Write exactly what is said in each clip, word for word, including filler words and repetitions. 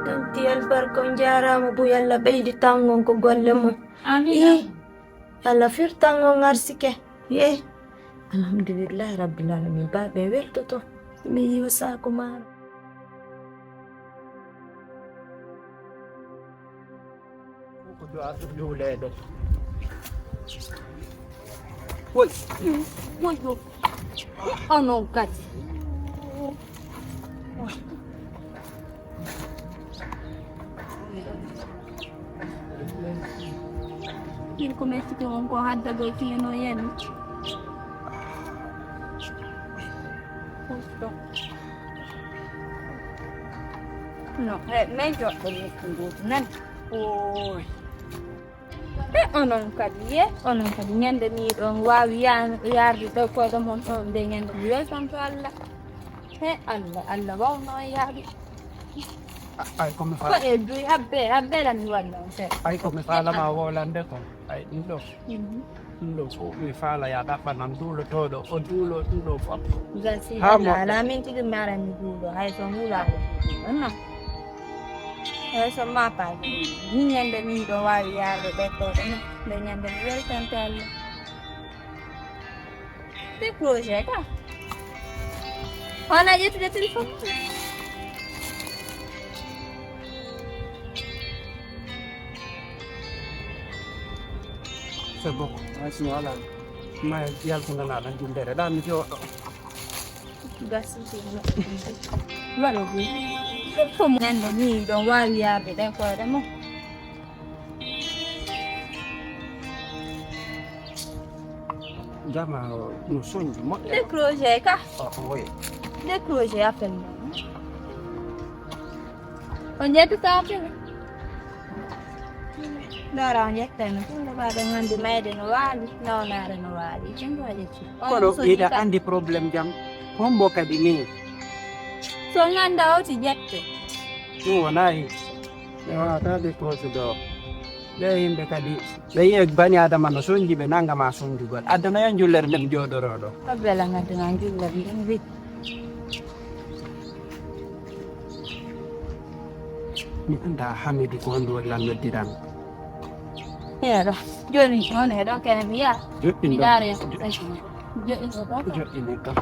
Tanti albarka, on jaaraama, bo Yalla ɓeydi tangon ko golle mum. Amin. Ii, Yalla firtangon arsike. Yee. Alhamdulillahi Rabbil Alamin. Baaɓe weltoto. Mi yiwa saako maaro. Ko du'a ɗum juuleede. Woy, woy, woy. Onon kadi. Min ko mettito on ko haddagol fiyano yani. No, eh, men joɗɗo mettu ndu nan. Oy. E onon kadi, ye, onon kadi, ñande miɗon waawi ya-, yarde ɗo koɗo mon ɗon, nde ñande mi weltanto Allah. He Allah, Allah wawno yaaɓi. Ay, ko mi ko faala. E duy habbe, habbe lan mi walla on seeɗa. Ay, ko mi faala ma wolande kon. Ay, ɗum ɗo. Mhm. Ɗum ɗo fof mi faala ya ɗaɓɓanan duulotooɗo, o duulo ɗum ɗo fof. Gasi, haa mo ala min tigi mi arani duulo, hay so mi wulaako duulo, non. Hay so ma paaji. Ni ñande min ɗo waawi yaarde ɓe koɗo, nde ñande mi weltante Allah. Te projet ka. Wala ƴettude téléphone. C'est bon. Ay, sino ala. Ma yaltindana ɗan jumbere. Ɗa mi jooɗo. Gasi. Waɗo ɗum. Ko mo nanndo ni ɗon waawi yaarde ɗen koyɗe mum. Jama no soñji moƴƴa. Décroché ka. Oh, oui. Décroché appel mo. On ƴettata appel. Dara on ƴettano. Tun da ba ɗon hande mayde no waali, nawnaare no waali. Tun da ƴetti. Kono hiɗa andi problème jam. Hombo kadi ni? So nganda o ti ƴette. Ɗum wonaa e ɓe waawata ɓe koosude o. Ɓe yimɓe kadi, ɓe yiya bani Adama no sonji, ɓe nanga ma sonjugol. Addana yo jullere nden jooɗoroo ɗo. Ko bela ngaddana jullere nden wi. Mi anndaa Hamidu ko honɗum waɗi lan noddiran. Eeɗo. Jooni, on e ɗo kene mi yaha. Joɗɗin mi ɗo. Daara e ko ɓe joɗɗin ɗo. Joɗɗin ɗo.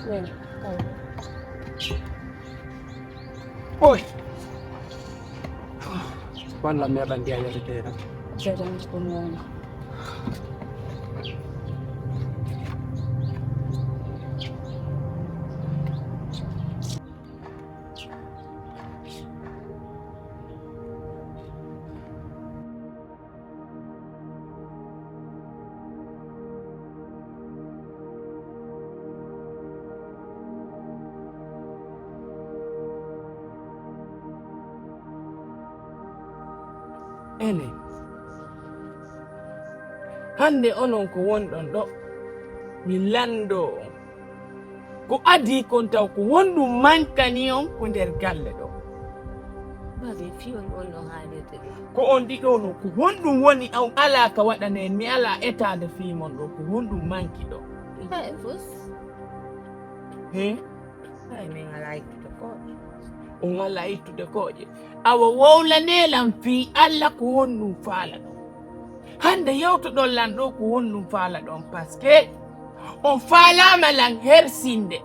Eeɗo. Oy! Walla mi heɓa ndiya yaretee tan. Jadan ko noon. Ene, hannde onon ko wonɗon ɗo, mi lanndoo on. Ko adii kon taw ko honɗum mankani on ko nder galle ɗo? Babe, fii on on ɗon haalirde ɗo. Ko on ɗiɗo non, ko honɗum woni on alaa ka waɗana en, mi alaa etaade fii mon ɗo, ko honɗum manki ɗo? Haa e fus. He? Haa e min alaa ittude kooƴe. On alaa ittude kooƴe. Awa wowlanee lan fii Alla ko honɗum faalaɗon. Hannde yewtoɗon lan ɗo ko honɗum faalaɗon, parce que on faalaama lan hersinde,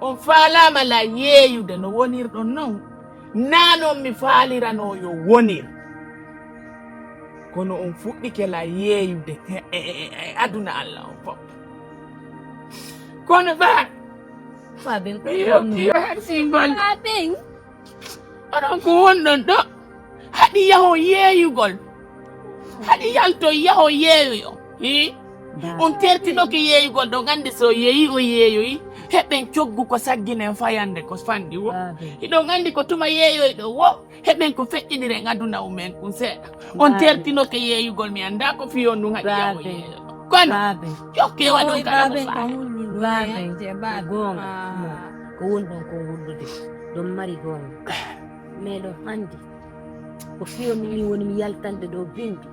on faalaama lan yeeyude no wonirɗon non. Naa non mi faaliranoo yo wonir. Kono on fuɗɗike lan yeeyude e, e, e, e aduna Alla on fof. Kono ba, Faben ko mi yewti yo hersimbal. Faben. Onon ko wonɗon ɗo, haɗi yahon yeeyugol, haɗi yalton yahon yeeyoyon. Hi? On tertinoke yeeyugol, ɗon anndi so yeeyi o yeeyoyi, heɓen coggu ko sagginen fayande ko fanɗi wo. Hiɗon anndi ko tuma yeeyoyɗo wo, heɓen ko feƴƴiniren aduna umen kun seeɗa. On tertinoke yeeyugol, mi anndaa ko fii on ɗum haɗi yahon yeeyo. Kono, jokke waɗon kala ko faa. Goonga, mo, ko wonɗon ko wullude, ɗon mari goonga. Meɗon anndi, ko fiyo min woni mi yaltande ɗo bimbi,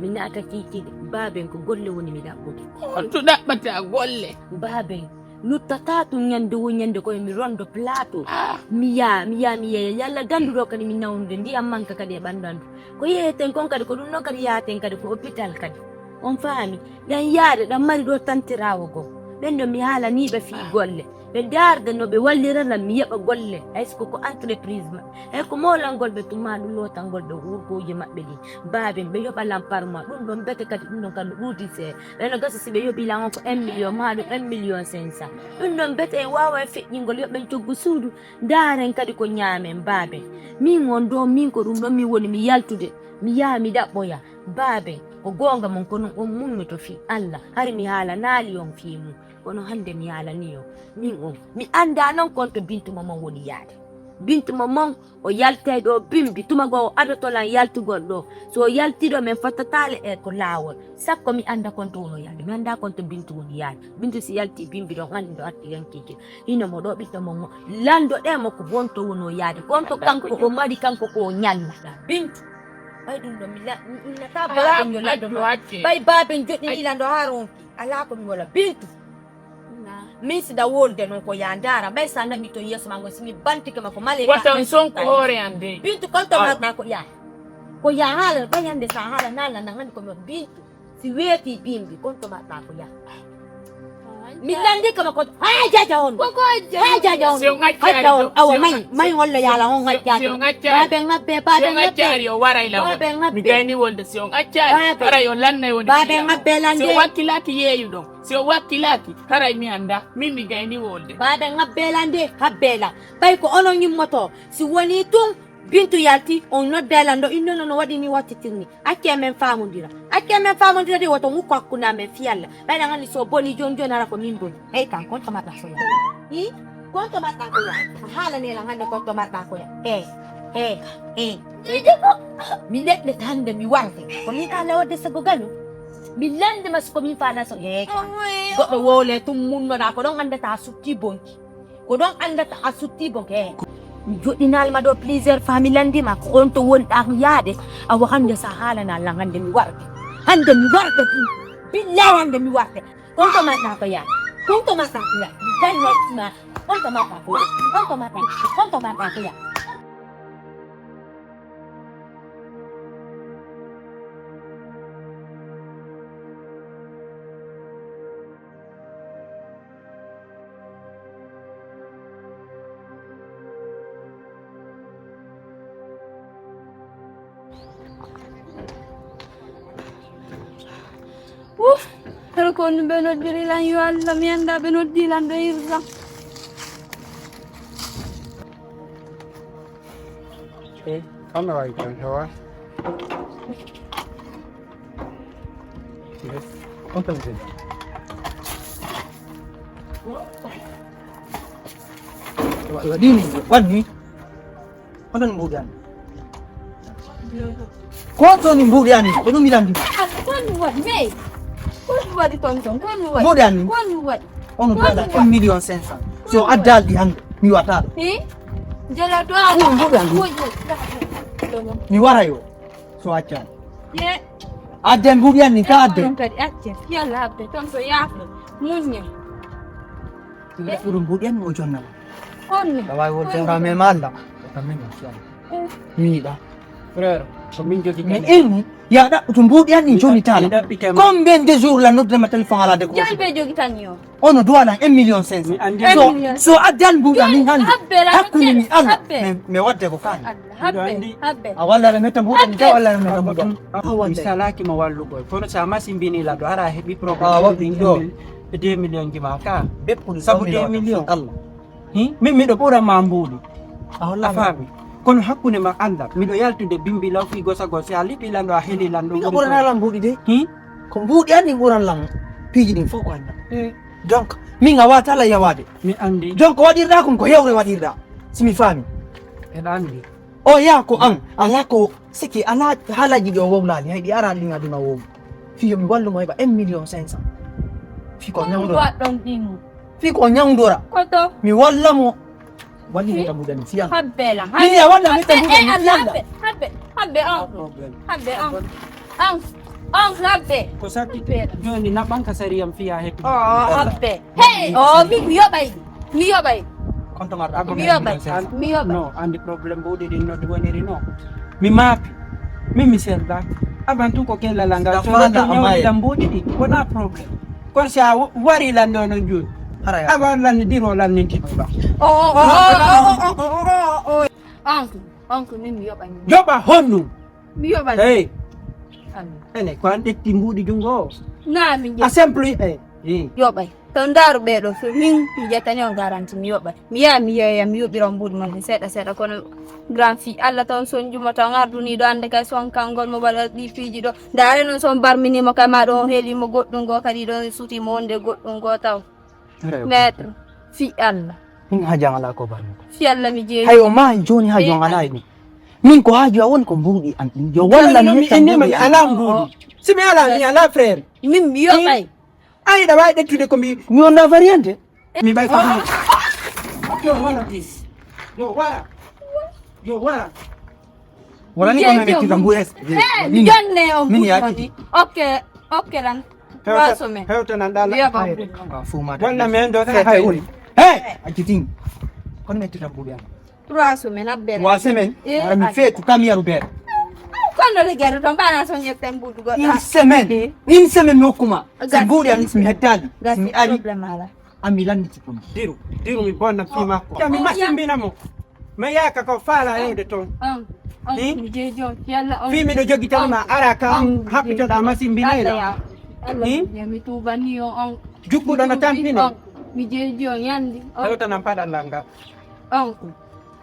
mi naata kiikiiɗe. Baaben, ko golle woni mi ɗaɓɓude. Ko honto ɗaɓɓata golle? Baaben, Luttataa tun ñande wo ñande ko mi rondo plateau. Mi yaa, mi yaa, mi yeeya. Yalla gandu ɗo kadi mi nawnude ndiyam manka kadi e ɓandu andu. Ko yeeyeten kon kadi, ko ɗum ɗon kadi yaaten kadi ko hôpital kadi. On faami? Ɗan yaade, ɗan mari ɗo tantiraawo goo. Ɓen ɗon mi haalanii ɓe fii golle. Ɓe ndaarda no ɓe wallirana mi yeɓa golle. Hay so ko, ko entreprise maɓɓe. Hay ko moolangol ɓe tun maa ɗum lootangol ɓe wurgooji maɓɓe ɗin. Baaben, ɓe yoɓa lan par mois. Ɗum ɗon bete kadi, ɗum ɗon kadi no ɗuuɗi seeɗa. Ɓe no gasa si ɓe yoɓi lan on ko un million maa ɗum un million cinq cent. Ɗum ɗon bete en waawa en feƴƴingol yoɓen coggu suudu. Ndaaren kadi ko ñaamen, baaben. Min on ɗo, min ko ɗum ɗon mi woni mi yaltude. Mi yaha mi ɗaɓɓoya. Baaben, ko goonga mon, kono on munnoto fii Alla. Hari mi haalanaali on fii mum. Kono hande mi haalanii on. Min on, mi anndaa non kon to Bintu mo mon woni yaade. Bintu mo mon, o yaltay ɗo bimbi. Tuma goo o adoto lan yaltugol ɗo. So o yaltii ɗo, men fottataale e ko laawol. Sakko mi annda kon to woni yaade. Mi anndaa kon to Bintu woni yaade. Bintu si yaltii bimbi ɗon, anndi ɗo arti yankiike. Hino mo ɗo ɓiɗɗo mon mo. Lanndo ɗe mo ko wonto wonoo yaade. Wonto kanko o mari kanko ko o ñalla. Bintu. Ɓay ɗum ɗo mi la-, mi innata baaben yo lanndo ma. Ɓay baaben joɗɗini lanndo haa ronki. Alaa ko mi wala Bintu. Min sida wolde non ko ya ndaara. Ɓay sa naɓi to yeeso ma ngo si mi bantike ma ko male. Watan son ko hoore an de. Bintu kon to marɗa ko ya. Ko ya haala ɓay hande sa haala nala nan hande ko mi wala Bintu. Si weeti bimbi, kon to maɓɓa ko ya. Mi landi kama ko, ha jaja on. Ha jaja on. Ha jaja on. Awa, may, may walla yala on ha jaja. Babe ngabbe, babe ngabbe. Babe ngabbe. Mi gayni wolde si on accari. Haray o lannay woni. Babe ngabbe lande. Si o wakkilaki yeeyu ɗon. Si o wakkilaki, haray mi anda. Min mi gayni wolde. Babe ngabbe lande, habbela. Ɓay ko onon yimmoto. Si woni tun, Bintu yalti, on nodda e lanndo, inno no, no waɗi ni wattitirni. Accee men faamondira. Accee men faamondira de, woto ngukko hakkunde amen fii Alla. Ɓayde an anndi so boni jooni jooni, hara ko min boni. Hey, kan, kon to marɗa ko ya? Hi? Kon to marɗa ko ya? A haalane lan hannde kon to marɗa ko ya? Eh, eh, eh. Mi leɗɗe hannde mi warde. Ko min ka Alla wadde sago gaño. Mi lande ma si ko min faala so. Eh, kan. Goɗɗo wowle tun munnoɗa ko ɗon anndata a sutti bonki. Ko ɗon anndata a sutti bonki. Eh. Mi joɗɗinaali ma ɗo plusieurs fois, mi lanndii ma ko on to wonɗaa yaade. Awa hannde sa haalana lan hannde mi warde. Hannde mi warde tun. Billahi hannde mi warde. Kon to marɗa ko ya? Kon to marɗa ko ya? Kan ma. Kon to marɗa ko ya? Kon to marɗa, kon to marɗa ko ya? Uf, hara ko woni ɓe noddiri lan yo Allah, mi annda ɓe noddi lan ɓe irra. Eh, ana wawi tan hewa. Yes. On tan sen. Wa-, waɗi ni, waɗi ni. Onon mbuuɗi an. Ko on toni mbuuɗi an, ko ɗum yiɗan ɗum. Ko ɗum waɗi, mais ko ɗum waɗi tonton, ko ɗum waɗi. Mbuuɗi an. Ko ɗum waɗi. On mbuuɗi an un million cinq cent. So addal ɗi hannde, mi wata. Hi? Jela do. Ko ɗum mbuuɗi an. Ko yo. Mi wara yo. So accan. Ye. Adde mbuuɗi an ni ka adde. Ɗum kadi acce. Yalla abbe tonton yaafo. Muññe. Ɓe ɓuri mbuuɗi en o jonnal. Honno? Awa wol jawra me malla. Amin. Mi yiɗa. Frère, ko min jogi mi inni ya ɗaɓɓu to mbuuɗi an ɗin joni tala. Combien de jours la nodde ma téléphone ala de ko? Jan ɓe jogi tan yo. Ono duwala un million cinq cent. So, so addan mbuuɗi an min hande. Hakkunde mi Allah. Me, me wadde ko kan. Habbe, habbe. A walla remeta mbuuɗi an taw Allah remeta mbuuɗi an. Mi salaki ma wallugol. Kono sa masimbini la do hara heɓi problème. Ɗin ɗo. Deux million ji ma ka. Beppude sabu deux million. Allah. Hi? Min miɗo ɓura ma mbuuɗi. A faami? Kono hakkunde ma Allah, miɗo yaltude bimbi law fii gosa gosa, a liɓi lanɗo, a heli lanɗo. Miɗo ɓurana lan mbuuɗi de. Hi? Ko mbuuɗi an ɗin ɓuran lan piiji ɗin fof ko anna. Eh. Donc, min a wata la yawaade. Mi andi. Donc, waɗirɗa kon ko hewre waɗirɗa. Si mi faami. Eɗa andi. O yaa ko an, alaa ko siki, alaa haalaaji ɗi o wowlaali, hay ɗi araali ɗin aduna wowlu. Fii yo mi wallu mo heɓa un million cinq cent. Fii ko ñawndora. Waɗɗon ɗin. Fii ko ñawndora. Koto. Mi walla mo. Walli mi tabuɗan fiyan. Habbe la. Min ya walla mi tabuɗan fiyan. Habbe, habbe, habbe on. Habbe on. An. On habbe. Ko sakki jooni naɓan ka sariyam fiya heɓi. O habbe. Hey, o mi mi yoɓay. Mi yoɓay. Konto ngar abba. Mi yoɓay. Mi yoɓay. No, andi problème buuɗi ɗin no woniri no. Mi maapi. Min mi selda. Avant tout ko kella langa. Sofala amay. Ɗam buuɗi ɗi. Wona problème. Kono si a wari lan ɗo no jooni. Haraya. Avant lan diro lan ninti. O o o o o o o o. Oncle, oncle, min mi yoɓay. Yoɓa honnu. Mi yoɓay. Hey. Ene ko an ƴetti mbuuɗi junngo o. Na min ƴetti. A simple e. Yoɓay. To ndaaru ɓee ɗo so min mi ƴettani on garanti mi yoɓay. Mi yaha mi yeeya mi yoɓira on mbuuɗi mon seeɗa seeɗa kono grand fille Allah tan sonjuma tan arduni ɗo annde kay son kangol mo waɗa ɗi piiji ɗo. Ndaare noon son barminimo kay ma ɗo on heelimo goɗɗum goo kadi ɗon suti mo wonde goɗɗum goo taw. Maître, fi Allah. Min haaju an alaa ko barmi ko. Fi Allah mi jeeyi. Hay o maayi jooni haaju an alaa e ɗum. Min ko haaju an woni ko mbuuɗi an ɗin. Yo wallan mi yetta mbuuɗi an. Alaa mbuuɗi. Si mi alaa mi alaa frère. Min mi yoɓay. Ay ɗa waawi ƴettude ko mi. Mi wonda variante. Mi ɓay ko. Yo wara please. Yo wara. Yo wara. Wala ni kono mettitam bu es. Jonne on min yakiti. Ok, ok lan. Trois semaines. Hewta nan dala. Yo ba. Fuma. Wala men do hay woni. Hey, akitin. Kono mettitam bu yan. Trois semaines abbe. Trois semaines. Ara mi fetu kam yaru ber. Kono le gero ton bana son yekten budu go. Une semaine. Une semaine no kuma. Budu yan mi hetali. Mi ari. Problème ala. Ami lanniti ɗum. Diru, diru mi bonna fii makko. Mi masimbina mo. Mi yaka ko faala hewde toon. Fii miɗo jogi tan ma ara ka happitoɗa masimbinayla. Mi tuubani o on. Jukkuɗo no tampine. Mi jeeji o yandi. Hewtanan paɗallal ngal. On.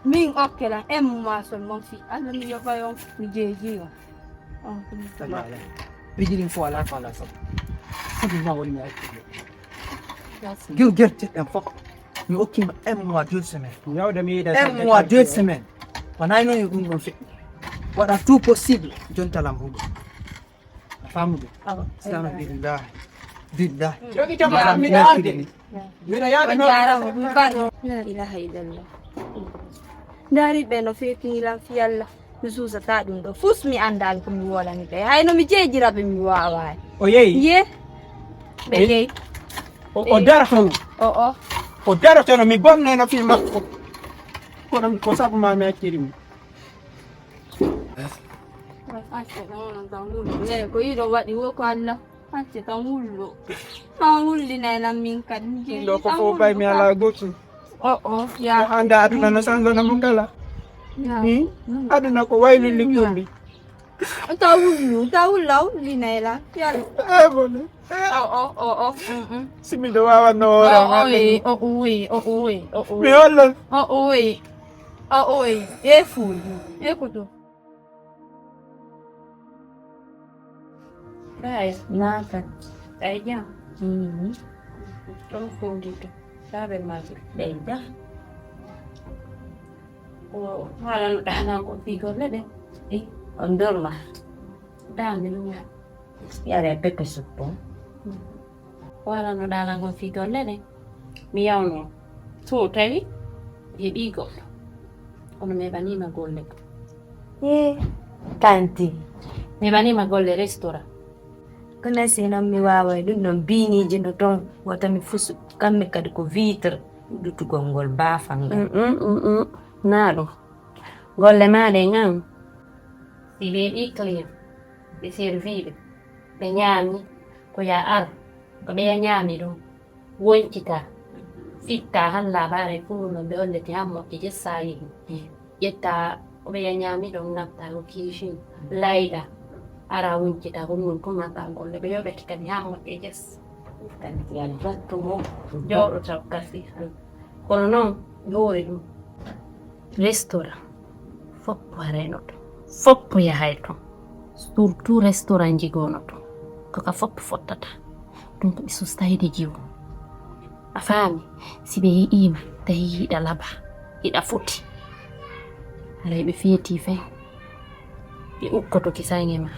Min okkela emma son mon fii. Allah mi yoɓay on. Mi jeeji o. On. Pijirin fo ala ko ala sabu. Sabu ma woni mi acci. Gir gerteɗen fof mi okkima un mois deux semaines. Yawde mi yiida un mois deux semaines. Wonay noon yo ɗum ɗon feƴƴi. Waɗa tout possible jontalam huɗo. A famude. Sano billahi. Billahi. Jogi jama mi arde. Miɗo yaade noon. La ilaha illallah. Ndaari ɓe no feetini lan fi Allah. Mi suusata ɗum ɗo fus mi anndaali ko mi wolani ɓe hayno mi jeejiraɓe mi waawaani. O yehi. Ye. Ɓe yehi. O dara tono. O o. O dara tono mi bonneno fii makko. Kono ko sabu ma mi acciri mo. Ko yiɗo waɗi wo ko Allah. Acce tan wullo. Tan wullinay lan min kadi. Mi jeeyi ɗo ko fof bay mi alaa gotum. O o ya. Ko hannde aduna no sanzana mo kala. Ya. Hmm? Aduna ko waylu liggumbi. Ta wullu, ta wulla wullinay lan. Ya. Eh bone. O o o o. Mm, mm. Si miɗo wawanno hoore o o. O o o o. Mi hollan. O o o. O o. E fuuji. E ko to. Aya. Naka. Ay jam. Mm. Ɗon fowndi to. Sabe maɓɓe. Ɓeyda. Ko haalano ɗanan ko fii golle ɗe. E on dorma. Dande ɗum. Yare pepe suppo. Ko haalano ɗanan ko fii golle ɗe. Mi yawno. So tawi heɓi goɗɗo. Kono mi heɓanima golle. Ye kanti. Mi heɓanima golle restaurant. Kono si noon mi waaway ɗum ɗon biiniiji no toon wota mi fusu kammi kadi ko vitre ɗutugol ngol baafal ngal. Naa ɗum golle maa ɗe ngan. Si ɓe ɗi client ɓe serviɓe ɓe ñaami ko ya ar ko ɓeya ñaami ɗum. Woncita fitta han labaare fuu no ɓe ollete han moƴƴe jessaa yehi ƴetta ko ɓe yañaami ɗon natta ko kiifi layɗa ara woncita ko ɗum ɗum tuma ka golle ɓe yoɓete kadi han moƴƴe jes kadi yalbattumo jooɗo taw kasi kono noon ɓe hoore ɗum restaurant foppo harayno ɗum foppo yahay toon surtout restaurant jigono ɗum ko ka foppo fottata ɗum ko ɓe sustayde jiwo a faami si ɓe yi'iima tawi hiɗa laba hiɗa foti haray ɓe feeti fay ɓe ukkoto kisange ma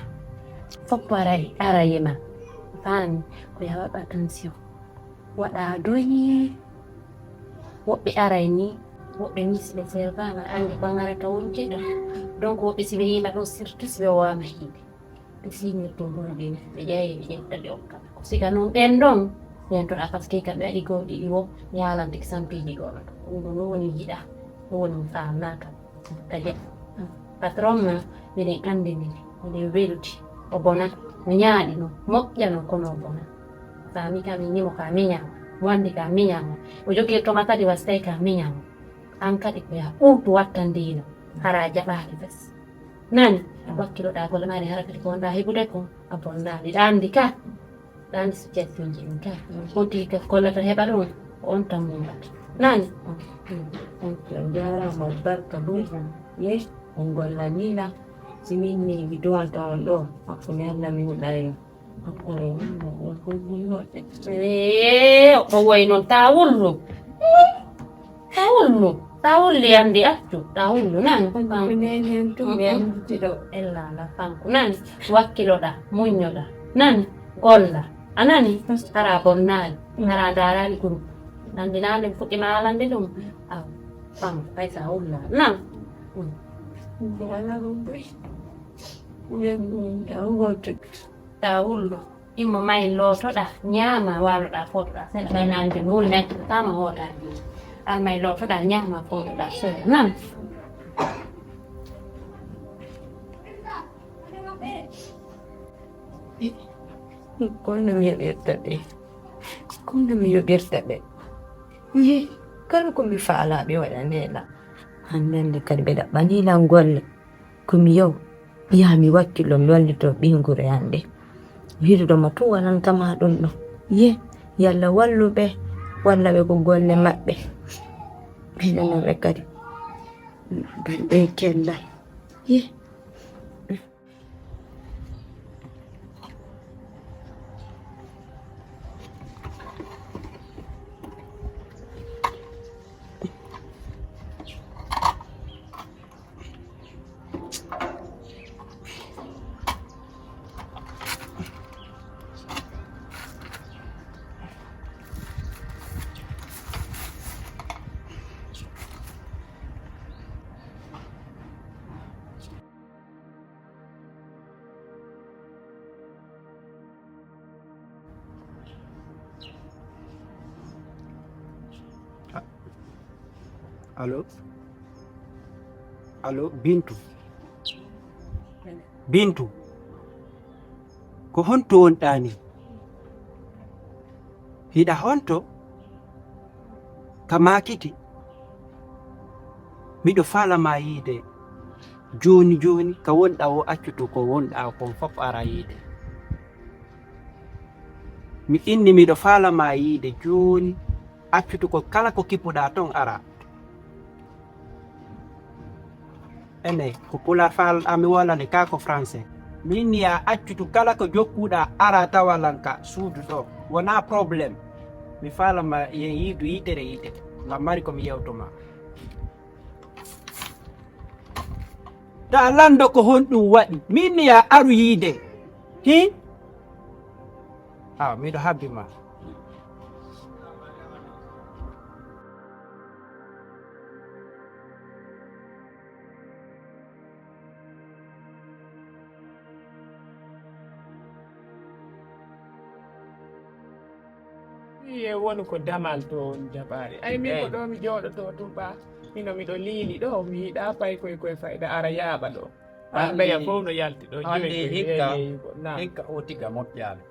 foppo aray arayema a faami ko ya waɗa attention waɗa doyi woɓɓe aray ni woɓɓe ni si ɓe servama andi ko ngarata wonjeta donc woɓɓe si ɓe yiima ɗo surtout si ɓe wawama hiɓe Signirtol ɗum ɗin ɓe ƴeewi ɓe ƴetta ɓe okka. Sika noon ɓen ɗon ɓen toɗa, parce que kamɓe aɗi goo ɗiɗi wo yaalande ko sampiiji goo. Ɗum ɗo ɗum woni yiɗa, ɗum woni mi faamnaa kam. Kadi patron ma miɗen anndi ndi miɗen weldi. O bona, o ñaaɗi noon moƴƴa noon kono o bona. Faami kam mi ñimo ka miñaama, wandi ka miñaama. O jogirto ma kadi wastay ka miñaama. An kadi ko yaa ɓurtu wattandiino hara a jaɓaaki bes. Nani? Wakkiloɗaa golle maari hara kadi ko wonɗaa heɓude ko a bonnaa. Miɗa anndi ka ɗaani so jattinji ɗum ka on tigi ka kollata heɓa ɗum ko on tan mumata. Nani? On jaaraama barka ɗum. Ye on gollaniina. Si min ni mi duwanta on ɗo hakkunde Allah mi huɗa e Ee, o woy noon taa wullu. Taa wullu. Taa wulli anndi accu. Taa wullu nani. Nenen tun mi anndi ɗo. Ella ala fanku nani. Wakkiloɗaa, muññoɗaa. Nani. Golla. A nani. Hara bonnaali. Hara ndaaraali groupe. Nanndi nani fuɗɗi ma alande ɗum. Aw. Fanku ay sa wulla. Nan. Wala ɗum ɗoy. Nden ɗum ɗaw goto. Taa wullu. Immo may lootoɗaa, ñaama, waaloɗaa, footoɗaa. Seɗa ɓay naange wul nekk, taama hootaani. Al may lootoɗaa, ñaama, footoɗaa. Seɗa nan. Kono mi yoɓirta ɓe. Kono mi yoɓirta ɓe. Yi, kala ko mi faalaa ɓe waɗanee la. Hannde kadi ɓe ɗaɓɓanii lan golle. Ko mi yaw, yaa mi wakkilo mi wallito ɓingure an nde. Hiɗuɗo ma tun walan kama ɗum ɗo. Ye, yalla wallu ɓe, walla ɓe ko golle maɓɓe. Ɓeydanoo ɓe kadi. Ɓe kella. Ye. Allo? Allo, Bintu? Bintu, ko honto wonɗaa ni? Hiɗa honto? Ka maakiti? Miɗo faala ma yiide jooni jooni, ka wonɗaa o accutu ko wonɗaa kon fof ara yiide. Mi inni miɗo faala ma yiide jooni, accutu ko kala ko kippuɗaa ton ara. Ene, ko pulaar faalɗaa mi wolane ka ko français. Min ni a accutu kala ko jokkuɗaa ara tawa lan ka suudu ɗo. Wonaa problème. Mi faala ma yen yiidu yitere yitere. Ngam mari ko mi yewto ma. Ta lanndo ko honɗum waɗi. Min ni a aru yiide. Hi? Awa, miɗo habbi ma. Iye wonu ko damal to on jaɓaari. Ay min ko ɗo mi jooɗoto tun ɓa. Mino miɗo liili ɗo mi yiɗa pay koy koy fayda ara yaaɓa ɗo. An ɓeya fof no yalti ɗo. Andi hikka. Hikka o tiga moƴƴaali.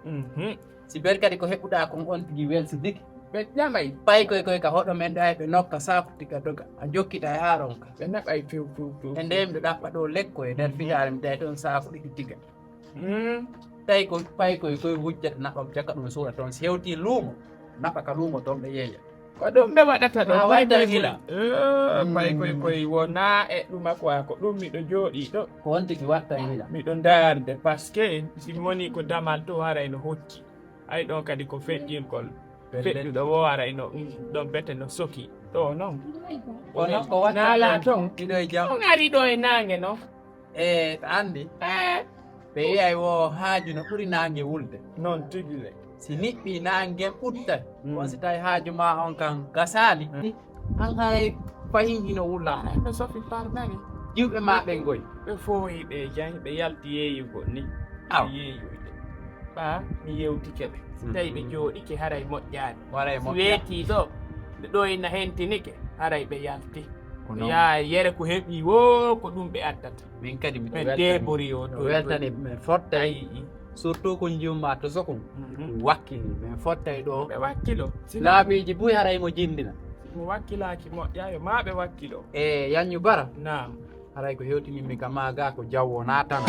Si ɓen kadi ko heɓuɗaa kon on tigi welsitiki. Ɓe ƴamay. Pay koy koy ka hoɗo men ɗo ay ɓe nokka saaku tiga doga a jokkita e aaronka. Ɓe naɓay few few few. E nde miɗo ɗaɓɓa ɗo lekko e nder fiyaare mi tawi toon saaku ɗiɗi tiga. Tawi ko pay koy koy hujjata naɓam caka ɗum suura toon si hewti luumo naɓa ka luumo toon ɓe yeeya. Ko ɗum ɓe waɗata ɗo. Pay koy koy wonaa e ɗuma quoi ko ɗum miɗo jooɗii ɗo. Ko on tigi watta hila. Miɗo ndaarde parce que si mi wonii ko damal to haray no hocci. Ay ɗon kadi ko feƴƴingol feƴƴuɗo wo ara ino ɗon bete no soki ɗo noon. Kono ko watta naala toon miɗo e jam on ari ɗo e naange noon. E ɓe anndi ɓe yiyay wo haaju no ɓuri naange wulde. Noon tigi le si niɓɓi naange ɓuttat on si tawi haaju ma on kan gasaali. An hay fayi hino wulla no sofi parnani. Jiwɓe ma ɓe ngoy ɓe fooyi ɓe jahi ɓe yalti yeeyugol ni. Aw. Yeeyoyde. Ɓa mi yewtike ɓe, si tawi ɓe jooɗike haray moƴƴaani. Waray Si moƴƴa. Weetii ɗo, nde ɗo ina hentinike, haray ɓe yalti. Ko Ɓe noon. Yaa yere ko heɓi woo, ko ɗum ɓe addata. Min kadi miɗo Ɓe weltani- deebori o miɗo toon. Weltani, min fottay. Ayi. Surtout ko njumma to sokum. Wakkili, min fottay ɗo. Ɓe wakkilo. Si Laabiiji buy haray mo jindina. Mo wakkilaaki moƴƴa, yo maa ɓe wakkilo. E Yaññu Bara, Naam. haray ko hewtinimmi ka maa ga ko jawwo naatana.